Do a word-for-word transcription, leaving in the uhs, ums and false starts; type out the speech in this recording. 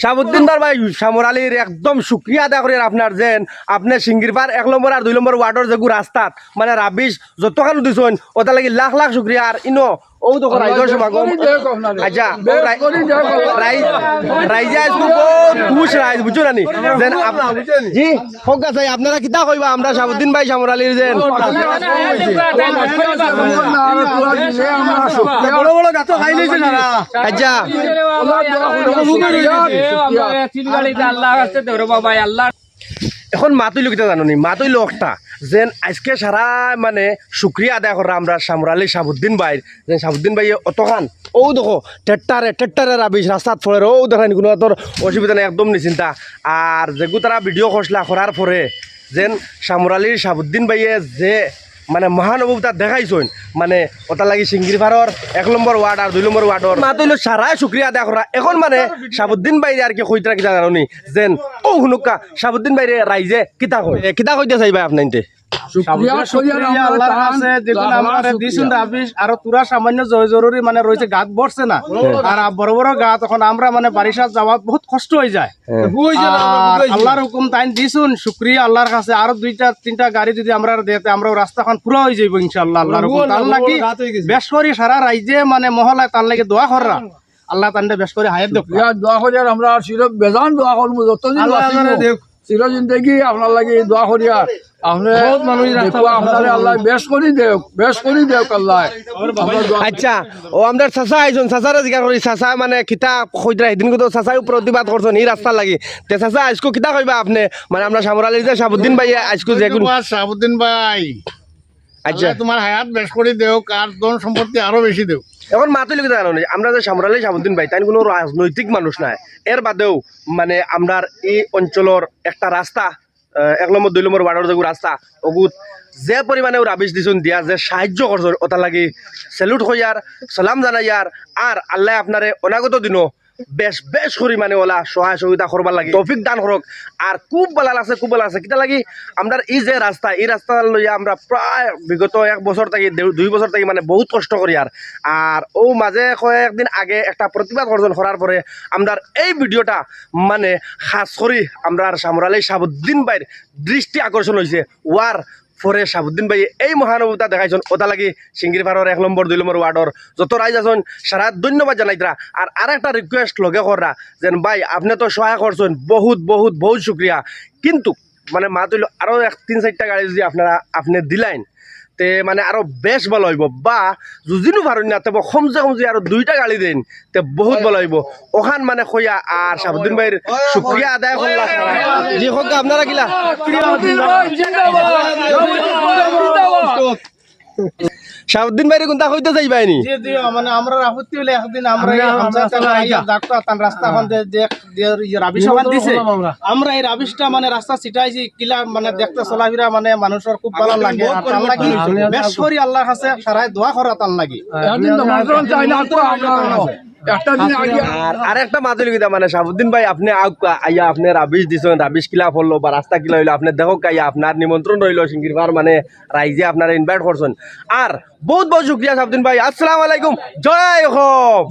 শাহাবুদ্দিন ভাই, শামর আলীর একদম শুকরিয়া আদায় করি। আর আপনার যেন, আপনি সিঙ্গিরপার এক নম্বর আর দুই নম্বর ওয়ার্ডর যেগু রাস্তাত মানে রাবিশ যতখান দিছইন, ওটার লাগি লাখ লাখ শুকরিয়া। আর ইনো ও তো রাইজর সমাগম। আচ্ছা, ও রাই-, রাইজ-, রাইজে আইজ বহুত খুশ রাইজ, বুঝছো না নি? যেন আপ-, জি, হোক আছে, আপনারা কিতা কইবা? আমরা শাহাবুদ্দিন ভাই শামর আলীর যেন বড় বড় গাতো খাই লইছে সারা। আচ্ছা, আল্লাহ। এখন মাত অইলো কিতা জানো নি? মাত অইলো একটা, যেন আইজকে সারা মানে শুকরিয়া আদায় করা আমরা শামর আলী শাহাবুদ্দিন ভাইর, যেন শাহাবুদ্দিন ভাইয়ে অতখান, ও দেখো, টেট্টারে, টেট্টারে রাবিশ রাস্তাত পড়ের, ও দেখেন, কোনো তোর অসুবিধা নাই, একদম নিশ্চিন্তা। আর যেগু তারা ভিডিও করছিলা, করার পরে যেন শামর আলী শাহাবুদ্দিন ভাইয়ে যে মানে মহানুভবতা দেখাইছইন, মানে ওটার লাগি সিঙ্গিরপাড়র এক নম্বর ওয়ার্ড আর দুই নম্বর ওয়ার্ডর মাত অইলো সারায় শুকরিয়া আদায় করা। এখন মানে শাহাবুদ্দিন ভাইরে আর কি কইতরা কিতা জানো নি? যেন ও হুনুক্কা শাহাবুদ্দিন ভাইরে রাইজে কিতা কয়? এ, কিতা কইতে চাইবা আপনাইনতে? শুকরিয়া, শুকরিয়া আল্লাহর কাছে, যেগুন আমরারে দিছইন রাবিশ, আরো থুড়া সামান্য জয় জরুরি মানে রইছে, গাত ভরছে না। আর বড় বড় গাত, এখন আমরা মানে বারিশাত যাওয়া বহুত কষ্ট অইযায়। আর আল্লাহর হুকুম তাইন দিছইন, শুকরিয়া আল্লাহর কাছে। আরো দুইটা তিনটা গাড়ি যদি আমরারে দেয়, তে আমরার রাস্তাখান পুরা অইযাইবো ইনশাআল্লাহ আল্লাহর হুকুম। তার লাগি বেশ করি সারা রাইজে মানে মহল্লায় তার লাগি দোয়া কররা। আল্লাহ তানরে বেশ করি হায়াত দেউক। দোয়া করি, আর আমরা আর চির বেজান দোয়া করমু, যতদিন বাঁচিমু। চির জিন্দেগি আপনার লাগি দোয়া করি। আর আপনে আপনারে আল্লাহ বেশ করি দেউক, বেশ করি দেউক আল্লাহ। আচ্ছা, ও আমরার চাচা আইছইন, চাচারে জিকার করি, চাচা মানে কিতা কইতরা, হিদিন কিন্তু চাচায়ও প্রতিবাদ করছইন ই রাস্তার লাগি। তে চাচা, আইজকু কিতা কইবা আপনে? মানে আমরা শামর আলীর যে শাহাবুদ্দিন ভাই আইজকু যে ধন্যবাদ শাহাবুদ্দিন ভাই। আচ্ছা। আল্লাহ তোমার হায়াত বেশ করি দেউক, আর ধন সম্পত্তি আরো বেশি দেউক। এখন মাত অইলো কিতা জানো নি? আমরা যে শামর আলী শাহাবুদ্দিন ভাই, তাইন কোনো রাজনৈতিক মানুষ নায়। এর বাদেও মানে আমরার ই অঞ্চলর একটা রাস্তা, আহ, এক নম্বর, দুই নম্বর ওয়ার্ডর যেগু রাস্তা, ওগুত যে পরিমাণে রাবিশ দিছইন দিয়া, যে সাহায্য করছইন, ওটার লাগি salute কইয়ার, সালাম জানাইয়ার। আর আল্লাহ আপনারে অনাগত দিনও বেশ, বেশ করি মানে ওলা সহায় সহযোগিতা করবার লাগি তৌফিক দান করউক। আর খুব ভালা লাগছে, খুব ভালা লাগছে। কিতা লাগি? আমরার ই যে রাস্তা, ই রাস্তা লইয়া আমরা প্রায় বিগত এক বছর থাকি, দে-, দুই বছর থাকি মানে বহুত কষ্ট করিয়ার। আর ও মাঝে কয়েকদিন আগে একটা প্রতিবাদ অর্জন করার পরে আমরার এই ভিডিওটা মানে খাস করি আমরার শামর আলী শাহাবুদ্দিন ভাইর দৃষ্টি আকর্ষণ অইছে। ওয়ার পরে শাহাবুদ্দিন ভাই এই মহানুভবতা দেখাইছইন, ওটা লাগি সিঙ্গিরপাড়র এক নম্বর, দুই নম্বর ওয়ার্ডর যত রাইজ আছইন, সারা ধন্যবাদ জানাইতরা। আর আরেকটা request লগে কররা, যেন ভাই, আপনে তো সহায় করছইন, বহুত, বহুত, বহুত শুকরিয়া। কিন্তু মানে মাত অইলো আরো এক তিন চাইরটা গাড়ি যদি আপনারা, আপনে দিলাইন, তে মানে আরো বেশ ভালা অইবো। বা যুদিও পারইন না, তবে কমসে কম যদি আরো দুইটা গাড়ি দেইন, তে বহুত ভালা অইবো। ওখান মানে কইয়া আর শাহাবুদ্দিন ভাইর শুকরিয়া আদায় করলা। জি, হোক, আপনারা কিলা? শাহাবুদ্দিন ভাইরে কোনটা কইতে চাইবায়নি? জি, জি, মানে আমরার আপত্তি অইলে একদিন আমরা এই হামজা চাচা আইয়া দেখতা তান রাস্তা খান যে, যে, যে ইয়ে রাবিশ ওখান দিছে। আমরা এই রাবিশটা মানে রাস্তা ছিটাইছি, কিলা মানে দেখতে চলাফিরা মানে মানুষর খুব ভালা লাগে। আর তার লাগি বেশ করি আল্লাহর কাছে সারায় দোয়া করা তার লাগি। আর আরেকটা মাত অইলো কিতা, মানে শাহাবুদ্দিন ভাই, আপনে আউক্কা, আইয়া আপনে রাবিশ দিছইন, রাবিশ কিলা পড়লো বা রাস্তা কিলা অইলো, আপনে দেখউক্কা, আইয়া আপনার নিমন্ত্রণ রইলো সিঙ্গিরপাড় মানে রাইজে আপনারে invite করছইন। আর বহুত বহুত শুকরিয়া শাহাবুদ্দিন ভাই। আসসালামু আলাইকুম, জয় হোক।